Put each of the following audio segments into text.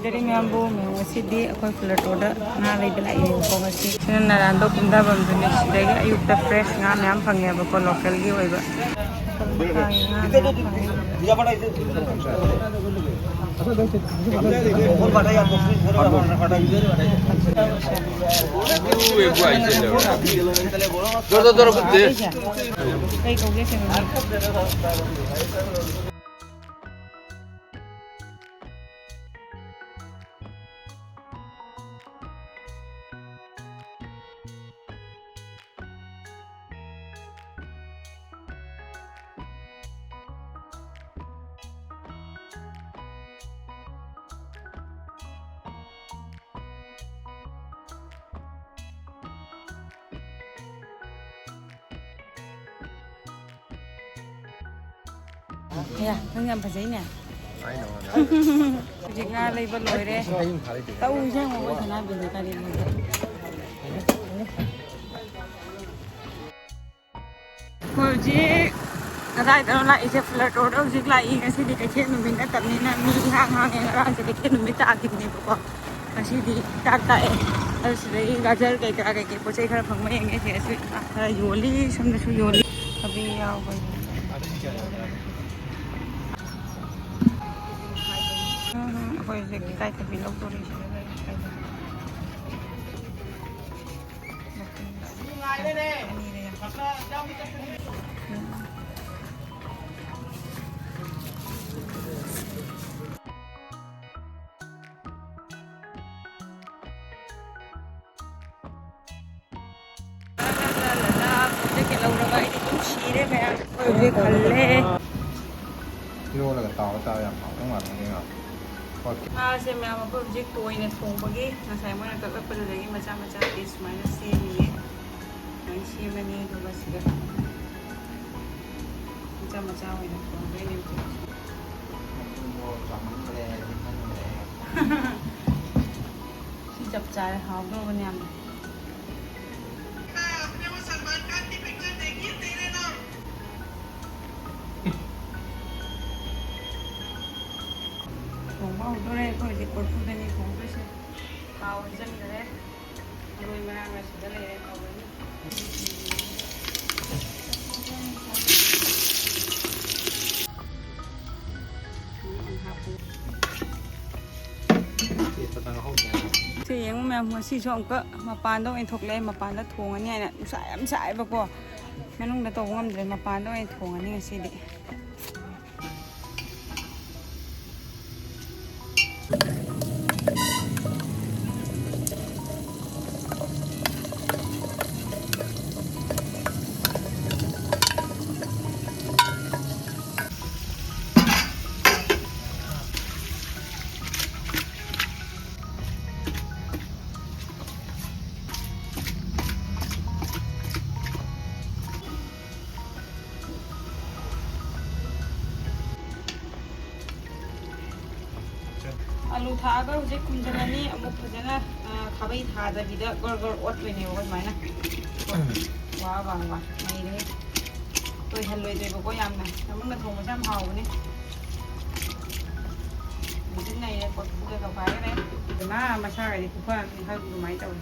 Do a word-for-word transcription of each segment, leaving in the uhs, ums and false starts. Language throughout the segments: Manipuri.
ꯀꯔꯤ ꯃꯌꯥꯝꯕꯨ ꯃꯌꯥꯝ ꯉꯁꯤꯗꯤ ꯑꯩꯈꯣꯏ ꯐ꯭ꯂꯦꯇꯣꯗ ꯉꯥ ꯂꯩꯕ ꯂꯥꯛꯏꯅꯦꯕꯀꯣ꯫ ꯉꯁꯤ ꯁꯤꯅ ꯅꯔꯥꯟꯗꯣ ꯀꯨꯝꯊꯐꯝꯗꯨꯅꯦ꯫ ꯁꯤꯗꯒꯤ ꯑꯌꯨꯛꯇ ꯐ꯭ꯔꯦꯁ ꯉꯥ ꯃꯌꯥꯝ ꯐꯪꯉꯦꯕꯀꯣ, ꯂꯣꯀꯦꯜꯒꯤ ꯑꯣꯏꯕ꯫ ꯉꯥ ꯃꯌꯥꯝ ꯐꯪꯉꯦ꯫ ꯀꯩ ꯀꯧꯒꯦ ꯁꯦ ꯃꯃꯤꯡ? ꯌꯥ, ꯅꯪ ꯌꯥꯝ ꯐꯖꯩꯅꯦ꯫ ꯍꯧꯖꯤꯛ ꯉꯥ ꯂꯩꯕ ꯂꯣꯏꯔꯦ꯫ ꯇꯧꯔꯤꯁꯦ ꯌꯦꯡꯉꯣ, ꯑꯩꯈꯣꯏ ꯁꯅꯥꯕꯤꯁꯦ ꯀꯔꯤ ꯂꯩꯒꯦ? ꯑꯩꯈꯣꯏ ꯍꯧꯖꯤꯛ ꯀꯗꯥꯏꯗꯅꯣ ꯂꯥꯛꯏꯁꯦ? ꯐ꯭ꯂꯦꯇꯣꯗ ꯍꯧꯖꯤꯛ ꯂꯥꯛꯏ꯫ ꯉꯁꯤꯗꯤ ꯀꯩꯊꯦꯜ ꯅꯨꯃꯤꯠ ꯅꯠꯇꯕꯅꯤꯅ ꯃꯤ ꯏꯍꯥꯡ ꯍꯥꯡꯉꯦ꯫ ꯉꯔꯥꯡꯁꯦ ꯀꯩꯊꯦꯜ ꯅꯨꯃꯤꯠ ꯇꯥꯈꯤꯕꯅꯦꯕꯀꯣ꯫ ꯉꯁꯤꯗꯤ ꯏꯇꯥꯛ ꯇꯥꯛꯑꯦ꯫ ꯑꯗꯨ ꯁꯤꯗꯒꯤ ꯒꯥꯖꯔ ꯀꯩꯀꯥ ꯀꯩꯀꯩ ꯄꯣꯠ ꯆꯩ ꯈꯔ ꯐꯪꯕ ꯌꯦꯡꯒꯦ꯫ ꯁꯤꯗꯁꯨ ꯈꯔ ꯌꯣꯜꯂꯤ, ꯁꯣꯝꯗꯁꯨ ꯌꯣꯜꯂꯤ꯫ ꯊꯕꯤ ꯌꯥꯎꯕ꯫ ꯎꯝ, ꯎꯝ, ꯑꯩꯈꯣꯏ ꯍꯧꯖꯤꯛ ꯏꯀꯥꯏ ꯊꯕꯤ ꯂꯧꯗꯣꯔꯤ꯫ ꯁꯤꯗ ꯂꯩꯔꯦ ꯏꯀꯥꯏ ꯊꯕꯤ꯫ ꯖꯦꯀꯦꯠ ꯂꯧꯔꯒ ꯑꯩꯗꯤ ꯑꯗꯨꯝ ꯁꯤꯔꯦ ꯃꯌꯥꯝ꯫ ꯑꯩꯈꯣꯏ ꯍꯧꯖꯤꯛ ꯍꯜꯂꯦ꯫ ꯏꯔꯣꯜꯂꯒ ꯇꯥꯎꯔ ꯆꯥꯕ ꯌꯥꯝ ꯍꯥꯎꯗꯧ ꯃꯥꯜꯂꯦ ꯉꯥ꯫ ꯑꯣꯀꯦ꯫ ꯉꯥꯁꯦ ꯃꯌꯥꯝ ꯑꯩꯈꯣꯏ ꯍꯧꯖꯤꯛ ꯇꯣꯏꯅ ꯊꯣꯡꯕꯒꯤ ꯉꯁꯥꯏ ꯃꯣꯏꯅ ꯀꯛꯂꯛꯄꯗꯨꯗꯒꯤ ꯃꯆꯥ ꯃꯆꯥ ꯄꯤꯁ ꯁꯨꯃꯥꯏꯅ ꯁꯦꯝꯃꯤꯌꯦ꯫ ꯁꯨꯃꯥꯏꯅ ꯁꯦꯝꯃꯅꯤ ꯑꯗꯨꯒ ꯁꯤꯗ ꯃꯆꯥ ꯃꯆꯥ ꯑꯣꯏꯅ ꯊꯣꯡꯗꯣꯏꯅꯦ ꯍꯧꯖꯤꯛ꯫ ꯃꯣꯔꯣꯛ ꯆꯥꯃꯟꯈ꯭ꯔꯦ, ꯂꯤꯛꯃꯟꯈ꯭ꯔꯦ꯫ ꯁꯤ ꯆꯞ ꯆꯥꯔꯦ, ꯍꯥꯎꯗꯧꯕꯅꯦ ꯌꯥꯝꯅ꯫ ꯊꯣꯡꯕ ꯍꯧꯗꯣꯔꯦ꯫ ꯑꯩꯈꯣꯏ ꯍꯧꯖꯤꯛ ꯀꯣꯔꯐꯨꯗꯅꯤ ꯊꯣꯡꯗꯣꯏꯁꯦ꯫ ꯊꯥꯎ ꯍꯩꯖꯤꯟꯈꯔꯦ꯫ ꯃꯔꯣꯏ ꯃꯔꯥꯡ ꯑꯁꯤꯗ ꯂꯩꯔꯦ꯫ ꯇꯧꯔꯅꯤ꯫ ꯁꯤ ꯌꯦꯡꯉꯨ ꯃꯌꯥꯝ, ꯉꯁꯤꯁꯨ ꯑꯃꯨꯛꯀ ꯃꯄꯥꯟꯗ ꯑꯣꯏꯅ ꯊꯣꯛꯂꯛꯑꯦ꯫ ꯃꯄꯥꯟꯗ ꯊꯣꯡꯉꯅꯤ ꯍꯥꯏꯅ꯫ ꯅꯨꯡꯁꯥ ꯌꯥꯝ ꯁꯥꯏꯕꯀꯣ, ꯃꯅꯨꯡꯗ ꯇꯧꯕ ꯉꯝꯗ꯭ꯔꯦ꯫ ꯃꯄꯥꯟꯗ ꯑꯣꯏꯅ ꯊꯣꯡꯉꯅꯤ ꯉꯁꯤꯗꯤ꯫ ꯑꯂꯨ ꯊꯥꯛꯑꯒ ꯍꯧꯖꯤꯛ ꯈꯨꯝꯖꯤꯜꯂꯅꯤ꯫ ꯑꯃꯨꯛ ꯐꯖꯅ, ꯑ, ꯈꯥꯕꯩ ꯊꯥꯗꯕꯤꯗ ꯒꯣꯔ ꯒꯣꯔ ꯑꯣꯠꯇꯣꯏꯅꯦꯕꯀꯣ ꯁꯨꯃꯥꯏꯅ꯫ ꯋꯥ, ꯋꯥ, ꯋꯥ꯫ ꯅꯩꯔꯦꯍꯦ꯫ ꯇꯣꯏꯍꯜꯂꯣꯏꯗꯣꯏꯕꯀꯣ ꯌꯥꯝꯅ꯫ ꯃꯅꯨꯡꯗ ꯊꯣꯡꯕꯁꯦ ꯌꯥꯝ ꯍꯥꯎꯕꯅꯦ꯫ ꯍꯧꯖꯤꯛ ꯅꯩꯔꯦ, ꯀꯣꯔꯐꯨꯗ ꯇꯧꯈꯥꯏꯈ꯭ꯔꯦ꯫ ꯏꯃꯥ ꯃꯁꯥꯒꯗꯤ ꯈꯨꯐ ꯑꯃꯅꯤ ꯈꯪꯗꯦ ꯀꯃꯥꯏꯅ ꯇꯧꯋꯤ꯫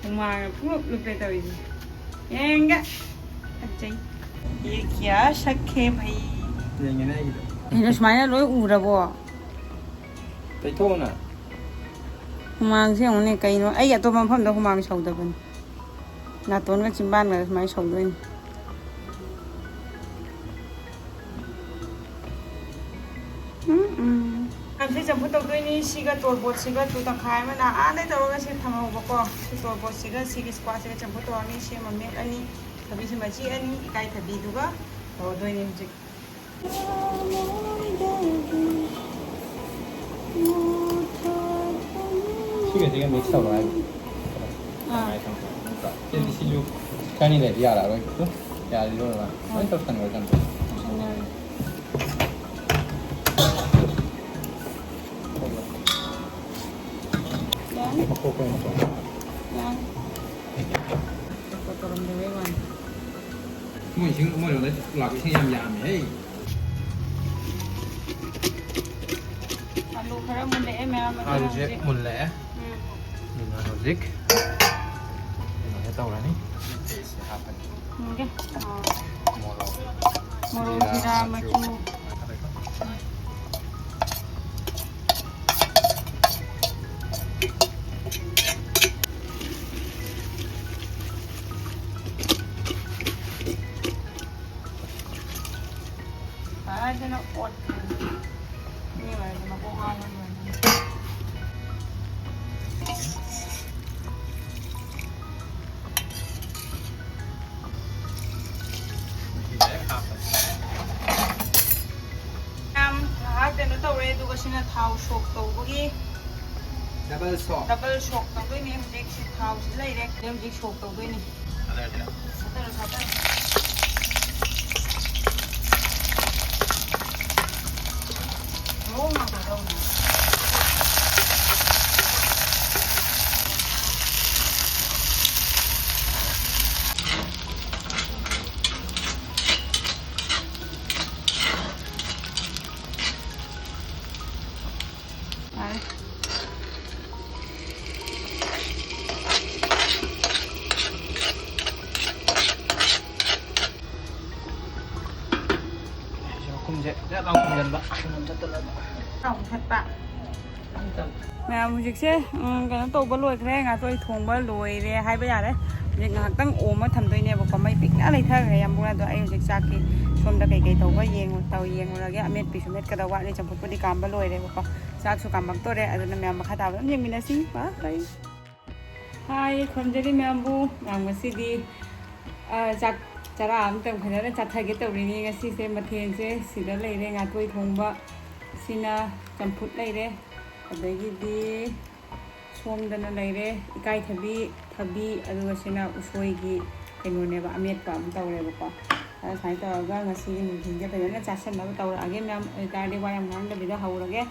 ꯍꯨꯃꯥꯡꯅ ꯄꯨꯡꯂꯨꯞ ꯂꯨꯞꯄꯦ ꯇꯧꯔꯤꯁꯦ꯫ ꯌꯦꯡꯒꯦ꯫ ꯐꯖꯩ꯫ ꯌꯦ ꯀꯌꯥ ꯁꯛꯈꯦ ꯚꯩ? ꯌꯦꯡꯒꯦꯅꯦ ꯑꯩꯒꯤꯗꯣ꯫ ꯀꯩꯅꯣ, ꯁꯨꯃꯥꯏꯅ ꯂꯣꯏ ꯎꯔꯕꯣ? ꯇꯩꯊꯣꯛꯎꯅ꯫ ꯍꯨꯃꯥꯡꯁꯦ ꯌꯦꯡꯉꯨꯅꯦ ꯀꯩꯅꯣ, ꯑꯩ ꯑꯇꯣꯞꯄ ꯃꯐꯝꯗ ꯍꯨꯃꯥꯡ ꯁꯧꯗꯕꯅꯤ꯫ ꯅꯥꯇꯣꯟꯒ ꯆꯤꯝꯕꯥꯟꯒ ꯁꯨꯃꯥꯏꯅ ꯁꯧꯗꯣꯏꯅꯤ꯫ ꯎꯝ, ꯎꯝ꯫ ꯀꯥꯡꯁꯣꯏ ꯆꯝꯐꯨꯠ ꯇꯧꯗꯣꯏꯅꯤ꯫ ꯁꯤꯒ ꯇꯣꯔꯕꯣꯠꯁꯤꯒ ꯇꯨ ꯇꯪꯈꯥꯏ ꯑꯃꯅ ꯑꯥꯗꯩ ꯇꯧꯔꯒ ꯁꯤ ꯊꯝꯍꯧꯕꯀꯣ꯫ ꯁꯤ ꯇꯣꯔꯕꯣꯠꯁꯤꯒ ꯁꯤꯒꯤ squash ꯁꯤꯒ ꯆꯝꯐꯨꯠ ꯇꯧꯔꯅꯤ꯫ ꯁꯤ ꯑꯃ ꯃꯦꯠꯂꯅꯤ꯫ ꯊꯕꯤꯁꯤ ꯃꯆꯤ ꯑꯅꯤ, ꯏꯀꯥꯏ ꯊꯕꯤꯗꯨꯒ ꯇꯧꯔꯗꯣꯏꯅꯤ ꯍꯧꯖꯤꯛ꯫ ꯁꯤꯒ ꯁꯤꯒ mix ꯇꯧꯔꯣ ꯍꯥꯏꯕ꯫ ꯑꯥ꯫ ꯅꯠꯇ꯭ꯔꯣ? ꯁꯤꯗꯤ ꯁꯤꯁꯨ ꯈꯔꯅꯤ ꯂꯩꯔꯗꯤ ꯌꯥꯔꯛꯑꯔꯣꯏ꯫ ꯇꯨ, ꯌꯥꯔꯗꯤ ꯂꯣꯏꯔꯒ ꯂꯣꯏ ꯇꯧꯁꯟꯈ꯭ꯔꯣ ꯆꯝꯐꯨꯠ꯫ ꯇꯧꯁꯟꯈ꯭ꯔꯦ꯫ ꯌꯥꯅꯤ꯫ ꯃꯀꯣꯛ ꯑꯣꯏꯅ ꯇꯧꯔꯣ꯫ ꯌꯥꯅꯤ꯫ ꯇꯧꯔꯝꯗꯕꯩ ꯋꯥꯅꯤ꯫ ꯃꯣꯏ ꯏꯁꯤꯡ, ꯃꯣꯏꯔꯣꯝꯗ ꯂꯥꯛꯄ ꯏꯁꯤꯡ ꯌꯥꯝ ꯌꯥꯝꯃꯦ ꯍꯦ꯫ ꯈꯔ ꯃꯨꯜꯂꯛꯑꯦ ꯃꯌꯥꯝ, ꯑꯗꯨꯅ ꯍꯧꯖꯤꯛ ꯍꯧꯖꯤꯛ ꯃꯨꯜꯂꯛꯑꯦ꯫ ꯎꯝ꯫ ꯑꯗꯨꯅ ꯍꯧꯖꯤꯛ ꯀꯩꯅꯣꯁꯦ ꯇꯧꯔꯅꯤ꯫ ꯄꯦꯁꯁꯦ ꯍꯥꯞꯄꯅꯤ꯫ ꯃꯨꯟꯒꯦ꯫ ꯑꯥ꯫ ꯃꯣꯔꯣꯛ꯫ ꯃꯣꯔꯣꯛ, ꯖꯤꯔꯥ, ꯖꯤꯔꯥ ꯃꯆꯨ꯫ ꯃꯆꯨ꯫ ꯐꯖꯅ ꯑꯣꯠꯈ꯭ꯔꯅꯤ꯫ ꯃꯤ ꯑꯣꯏꯔꯗꯤ ꯃꯀꯣꯛ ꯉꯥꯎꯔ ꯂꯣꯏꯔꯦ꯫ ꯌꯥꯝ ꯉꯥꯏꯍꯥꯛ ꯀꯩꯅꯣ ꯇꯧꯔꯦ, ꯑꯗꯨꯒ ꯁꯤꯅ ꯊꯥꯎ ꯁꯣꯛ ꯇꯧꯕꯒꯤ ꯗꯕꯜ ꯁꯣꯛ꯫ ꯗꯕꯜ ꯁꯣꯛ ꯇꯧꯗꯣꯏꯅꯦ꯫ ꯍꯧꯖꯤꯛ ꯁꯤ ꯊꯥꯎꯁꯤ ꯂꯩꯔꯦ, ꯍꯧꯖꯤꯛ ꯁꯣꯛ ꯇꯧꯗꯣꯏꯅꯦ꯫ ꯊꯥꯗꯔꯣ, ꯊꯥꯗꯔꯣ꯫ ꯃꯑꯣꯡ ꯃꯥꯟꯗ ꯇꯧꯅꯤ꯫ ꯌꯥꯔꯦ꯫ ꯃꯈꯨꯝꯁꯦ ꯖꯠ ꯂꯥꯎ ꯈꯨꯝꯖꯤꯟꯕ, ꯃꯅꯝ ꯆꯠꯇꯅꯕ꯫ ꯂꯥꯎ ꯃꯨꯊꯠꯄ꯫ ꯃꯌꯥꯝ ꯍꯧꯖꯤꯛꯁꯦ, ꯎꯝ, ꯀꯩꯅꯣ ꯇꯧꯕ ꯂꯣꯏꯈ꯭ꯔꯦ, ꯉꯥꯇꯣꯏ ꯊꯣꯡꯕ ꯂꯣꯏꯔꯦ ꯍꯥꯏꯕ ꯌꯥꯔꯦ꯫ ꯍꯧꯖꯤꯛ ꯉꯥꯏꯍꯥꯛꯇꯪ ꯑꯣꯝꯃ ꯊꯝꯗꯣꯏꯅꯦꯕꯀꯣ, ꯃꯩ ꯄꯤꯛꯅ ꯂꯩꯊꯈ꯭ꯔꯦ ꯌꯥꯝꯕꯨꯡ꯫ ꯑꯗꯣ ꯑꯩ ꯍꯧꯖꯤꯛ ꯆꯥꯛꯀꯤ ꯁꯣꯝꯗ ꯀꯩꯀꯩ ꯇꯧꯕ ꯌꯦꯡꯉꯨ-, ꯇꯧ-, ꯌꯦꯡꯉꯨꯔꯒꯦ꯫ ꯑꯃꯦꯠꯄꯤꯁꯨ ꯃꯦꯠꯀꯗꯕ ꯋꯥꯠꯂꯤ, ꯆꯝꯐꯨꯠꯄꯨꯗꯤ ꯀꯥꯝꯕ ꯂꯣꯏꯔꯦꯕꯀꯣ꯫ ꯆꯥꯛꯁꯨ ꯀꯥꯝꯃꯛꯇꯣꯔꯦ, ꯑꯗꯨꯅ ꯃꯌꯥꯝ ꯃꯈꯥ ꯇꯥꯕ ꯑꯗꯨꯝ ꯌꯦꯡꯃꯤꯟꯅꯁꯤ꯫ Bye bye꯫ ꯍꯥꯏ, ꯈꯨꯔꯨꯝꯖꯔꯤ ꯃꯌꯥꯝꯕꯨ꯫ ꯃꯌꯥꯝ ꯉꯁꯤꯗꯤ, ꯑ, ꯆꯥꯛ ꯆꯔꯥ ꯑꯃꯇꯪ ꯐꯖꯅ ꯆꯥꯊꯒꯦ ꯇꯧꯔꯤꯅꯤ꯫ ꯉꯁꯤꯁꯦ ꯃꯊꯦꯜꯁꯦ ꯁꯤꯗ ꯂꯩꯔꯦ, ꯉꯥꯇꯣꯏ ꯊꯣꯡꯕ, ꯁꯤꯅ ꯆꯝꯐꯨꯠ ꯂꯩꯔꯦ, ꯑꯗꯒꯤꯗꯤ ꯁꯣꯝꯗꯅ ꯂꯩꯔꯦ ꯏꯀꯥꯏꯊꯕꯤ, ꯊꯕꯤ, ꯑꯗꯨꯒ ꯁꯤꯅ ꯎꯁꯣꯏꯒꯤ ꯀꯩꯅꯣꯅꯦꯕ, ꯑꯃꯦꯠꯄ ꯑꯃ ꯇꯧꯔꯦꯕꯀꯣ꯫ ꯑꯗ ꯁꯨꯃꯥꯏꯅ ꯇꯧꯔꯒ ꯉꯁꯤꯒꯤ ꯅꯨꯡꯊꯤꯜꯁꯦ ꯐꯖꯅ ꯆꯥꯁꯟꯅꯕ ꯇꯧꯔꯛꯑꯒꯦ ꯃꯌꯥꯝ꯫ ꯑꯗꯨ ꯑꯣꯏꯇꯥꯔꯗꯤ ꯋꯥ ꯌꯥꯝ ꯉꯥꯡꯗꯕꯤꯗ ꯍꯧꯔꯒꯦ꯫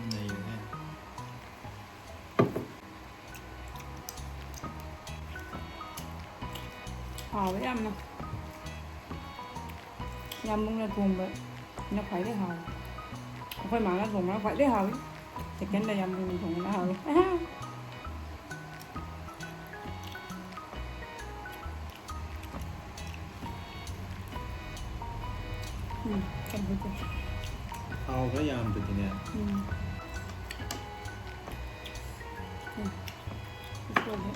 ꯅꯩꯔꯦꯍꯦ꯫ ꯍꯥꯎꯋꯦ ꯌꯥꯝꯅ꯫ ꯌꯥꯝꯕꯨꯡꯅ ꯊꯣꯡꯕꯅ ꯈ꯭ꯋꯥꯏꯗꯩ ꯍꯥꯎꯋꯤ꯫ ꯑꯩꯈꯣꯏ ꯃꯥꯅ ꯊꯣꯡꯕꯅ ꯈ꯭ꯋꯥꯏꯗꯩ ꯍꯥꯎꯋꯤ꯫ ꯁꯦꯀꯦꯟꯗ ꯌꯥꯝꯕꯨꯡꯅ ꯊꯣꯡꯕꯅ ꯍꯥꯎꯋꯤ꯫ ꯎꯝ, ꯆꯝꯐꯨꯠꯁꯦ꯫ ꯊꯥꯎ ꯈꯔ ꯌꯥꯝꯗ꯭ꯔꯗꯤꯅꯦ꯫ ꯎꯝ꯫ ꯎꯝ꯫ ꯎꯁꯣꯏꯁꯦ꯫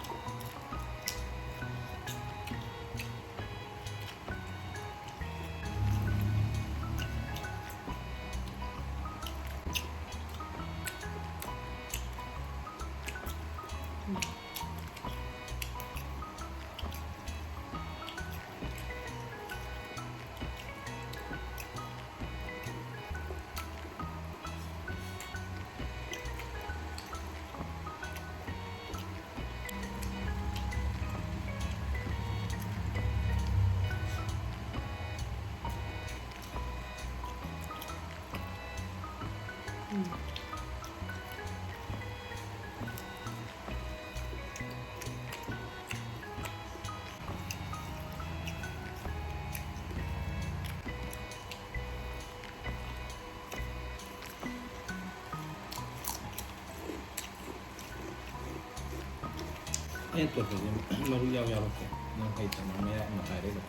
ꯑꯩꯅ ꯇꯣꯠꯄꯁꯦ ꯃꯔꯨ ꯌꯥꯎ ꯌꯥꯎꯔꯛꯇꯦ꯫ ꯅꯪ ꯍꯩꯇꯅ ꯃꯌꯥꯏ ꯃꯇꯥꯏꯗꯩꯗ꯫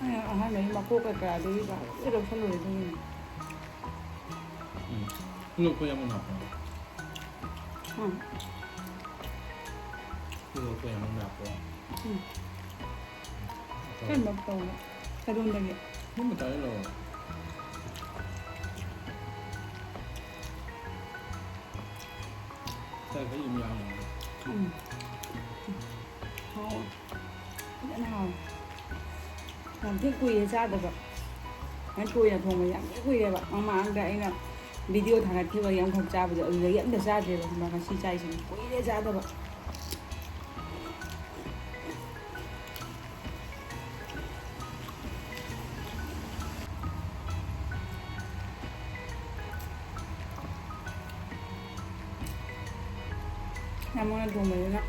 ꯑꯩꯅ ꯑꯍꯥꯟꯕꯒꯤ ꯃꯀꯣꯛ ꯀꯩꯀꯥꯗꯨꯗꯤ ꯂꯣꯏ ꯂꯧꯁꯜꯂꯨꯔꯦ ꯑꯗꯨꯒꯤꯅꯦ꯫ ꯎꯝ꯫ ꯂꯣꯛꯄ ꯌꯥꯝ ꯅꯥꯕ꯭ꯔꯣ? ꯎꯝ꯫ ꯂꯣꯛꯄ ꯌꯥꯝ ꯅꯥꯕ꯭ꯔꯣ? ꯎꯝ꯫ ꯀꯔꯝꯕ ꯇꯧꯕ? ꯀꯗꯣꯝꯗꯒꯤ? ꯁꯨꯝ ꯃꯇꯥꯏꯗ ꯂꯧꯔꯣ꯫ ꯃꯇꯥꯏ ꯈꯔ ꯌꯨꯝ ꯌꯥꯝꯕꯅꯦ꯫ ꯎꯝ꯫ ꯍꯥꯎꯋꯦ꯫ ꯐꯖꯅ ꯍꯥꯎꯋꯦ꯫ ꯌꯥꯝ ꯊꯤ ꯀꯨꯏꯔꯦ ꯆꯥꯗꯕ꯫ ꯌꯥꯝ ꯇꯣꯏꯅ ꯊꯣꯡꯕ ꯌꯥꯝ ꯊꯤ ꯀꯨꯏꯔꯦꯕ꯫ ꯃꯃꯥꯡꯗ ꯑꯩꯅ video ꯊꯥꯒꯠꯈꯤꯕꯒꯤ ꯑꯃꯈꯛ ꯆꯥꯕꯗꯣ, ꯑꯗꯨꯗꯒꯤ ꯑꯝꯇ ꯆꯥꯗ꯭ꯔꯦꯕ꯫ ꯉꯁꯤ ꯆꯥꯏꯁꯤꯅꯤ꯫ ꯀꯨꯏꯔꯦ ꯆꯥꯗꯕ꯫ ꯌꯥꯝ ꯃꯣꯏꯅ ꯊꯣꯡꯕꯁꯤꯅ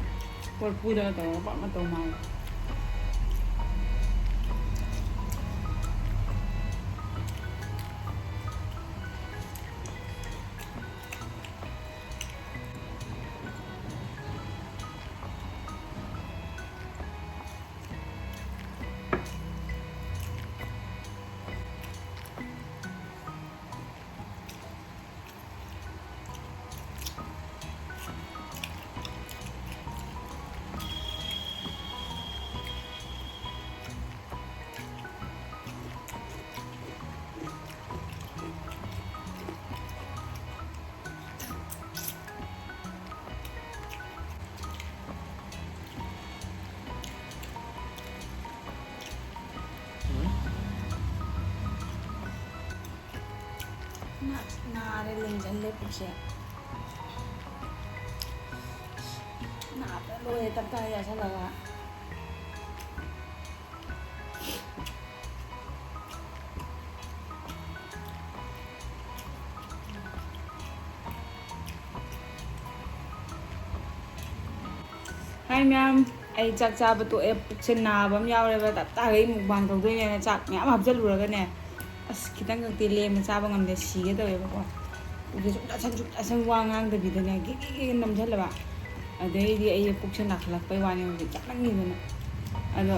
ꯀꯣꯔꯐꯨꯗꯒ ꯇꯧꯔꯒ ꯄꯥꯛꯅ ꯇꯧ ꯃꯥꯜꯂꯦ꯫ ꯅꯥꯔꯦ, ꯂꯦꯡꯖꯜꯂꯦ ꯄꯨꯛꯁꯦ꯫ ꯅꯥꯕꯅ ꯂꯣꯏꯔꯦ, ꯇꯞ ꯇꯥꯏ ꯆꯥꯁꯜꯂꯒ꯫ ꯍꯥꯏ ꯃꯌꯥꯝ, ꯑꯩ ꯆꯥꯛ ꯆꯥꯕ ꯇꯣꯛꯑꯦ, ꯄꯨꯛꯁꯦ ꯅꯥꯕ ꯑꯃ ꯌꯥꯎꯔꯦꯕ꯫ ꯇꯞ ꯇꯥꯒꯩ ꯃꯨꯛꯕꯥꯡ ꯇꯧꯗꯣꯏꯅꯦꯅ ꯆꯥꯛ ꯃꯌꯥꯝ ꯍꯥꯞꯆꯜꯂꯨꯔꯒꯅꯦ, ꯑꯁ, ꯈꯤꯇꯪ ꯈꯛꯇꯤ ꯂꯦꯝꯃꯦ, ꯆꯥꯕ ꯉꯝꯗꯦ, ꯁꯤꯒꯦ ꯇꯧꯋꯦꯕꯀꯣ꯫ ꯄꯨꯛꯁꯦ ꯁꯨꯝ ꯆꯥꯁꯟ, ꯁꯨꯝ ꯆꯥꯁꯟ, ꯋꯥ ꯉꯥꯡꯗꯕꯤꯗꯅꯦ ꯒꯤꯒꯤ ꯒꯤꯒꯤ ꯅꯝꯁꯜꯂꯕ꯫ ꯑꯗꯩꯗꯤ ꯑꯩ ꯄꯨꯛꯁꯦ ꯅꯥꯈꯠꯂꯛꯄꯩ ꯋꯥꯅꯤ ꯍꯧꯖꯤꯛ ꯆꯥꯃꯟꯒꯤꯗꯅ꯫ ꯑꯗꯣ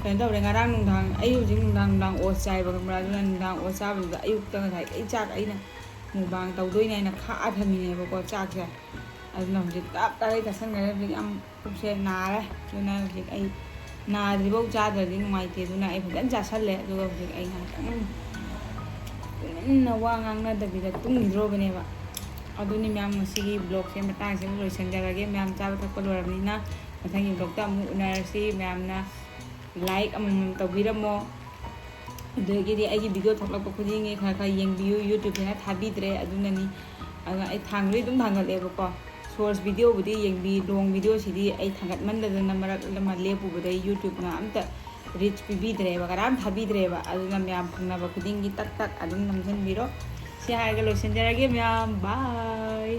ꯀꯩꯅꯣ ꯇꯧꯔꯦ, ꯉꯔꯥꯡ ꯅꯨꯡꯗꯥꯡ, ꯑꯩ ꯍꯧꯖꯤꯛ ꯅꯨꯡꯗꯥꯡ ꯅꯨꯡꯗꯥꯡ ꯑꯣꯠꯁ ꯆꯥꯏꯕ, ꯈꯪꯕ꯭ꯔꯥ? ꯑꯗꯨꯅ ꯅꯨꯡꯗꯥꯡ ꯑꯣꯠꯁ ꯆꯥꯕꯗꯨꯗ ꯑꯌꯨꯛꯇ ꯉꯁꯥꯏ ꯑꯩ ꯆꯥꯛ ꯑꯩꯅ ꯃꯨꯛꯕꯥꯡ ꯇꯧꯗꯣꯏꯅꯦ ꯍꯥꯏꯅ ꯈꯥꯛꯑ ꯊꯝꯃꯤꯅꯦꯕꯀꯣ, ꯆꯥꯛꯁꯦ꯫ ꯑꯗꯨꯅ ꯍꯧꯖꯤꯛ ꯇꯞ ꯇꯥꯒꯩ ꯆꯥꯁꯟꯈ꯭ꯔꯦ, ꯍꯧꯖꯤꯛ ꯌꯥꯝ ꯄꯨꯛꯁꯦ ꯅꯥꯔꯦ꯫ ꯑꯗꯨꯅ ꯍꯧꯖꯤꯛ ꯑꯩ ꯅꯥꯗ꯭ꯔꯤꯐꯧ ꯆꯥꯗ꯭ꯔꯗꯤ ꯅꯨꯡꯉꯥꯏꯇꯦ꯫ ꯑꯗꯨꯅ ꯑꯩ ꯐꯖꯅ ꯆꯥꯁꯜꯂꯦ꯫ ꯑꯗꯨꯒ ꯍꯧꯖꯤꯛ ꯑꯩ ꯉꯥꯏꯍꯥꯛꯇꯪ ꯇꯨꯃꯤꯟꯅ ꯋꯥ ꯉꯥꯡꯅꯗꯕꯤꯗ ꯇꯨꯝꯈꯤꯗ꯭ꯔꯣꯕꯅꯦꯕ꯫ ꯑꯗꯨꯅꯤ ꯃꯌꯥꯝ, ꯉꯁꯤꯒꯤ vlogꯁꯦ ꯃꯇꯥꯡꯁꯤꯗ ꯂꯣꯏꯁꯤꯟꯖꯔꯒꯦ꯫ ꯃꯌꯥꯝ ꯆꯥꯕ ꯊꯛꯄ ꯂꯣꯏꯔꯕꯅꯤꯅ ꯃꯊꯪꯒꯤ vlogꯇ ꯑꯃꯨꯛ ꯎꯅꯔꯁꯤ꯫ ꯃꯌꯥꯝꯅ like ꯑꯃꯃꯝ ꯇꯧꯕꯤꯔꯝꯃꯣ꯫ ꯑꯗꯒꯤꯗꯤ ꯑꯩꯒꯤ video ꯊꯣꯛꯂꯛꯄ ꯈꯨꯗꯤꯡꯒꯤ ꯈꯔ ꯈꯔ ꯌꯦꯡꯕꯤꯌꯨ꯫ YouTubeꯁꯤꯅ ꯊꯥꯕꯤꯗ꯭ꯔꯦ, ꯑꯗꯨꯅꯅꯤ꯫ ꯑꯗꯨꯅ ꯑꯩ ꯊꯥꯡꯗꯩ ꯑꯗꯨꯝ ꯊꯥꯡꯒꯠꯂꯦꯕꯀꯣ꯫ Shorts videoꯕꯨꯗꯤ ꯌꯦꯡꯕꯤ, long videoꯁꯤꯗꯤ ꯑꯩ ꯊꯥꯡꯒꯠꯃꯟꯗꯗꯅ ꯃꯔꯛ ꯑꯃ ꯂꯦꯞꯄꯨꯕꯗꯩ YouTubeꯅ ꯑꯝꯇ reach ꯄꯤꯕꯤꯗ꯭ꯔꯦꯕ, ꯀꯅꯥꯝ ꯊꯥꯕꯤꯗ꯭ꯔꯦꯕ꯫ ꯑꯗꯨꯅ ꯃꯌꯥꯝ ꯐꯪꯅꯕ ꯈꯨꯗꯤꯡꯒꯤ ꯇꯛ ꯇꯛ ꯑꯗꯨꯝ ꯅꯝꯁꯤꯟꯕꯤꯔꯣ꯫ ꯁꯤ ꯍꯥꯏꯔꯒ ꯂꯣꯏꯁꯤꯟꯖꯔꯒꯦ ꯃꯌꯥꯝ, bye꯫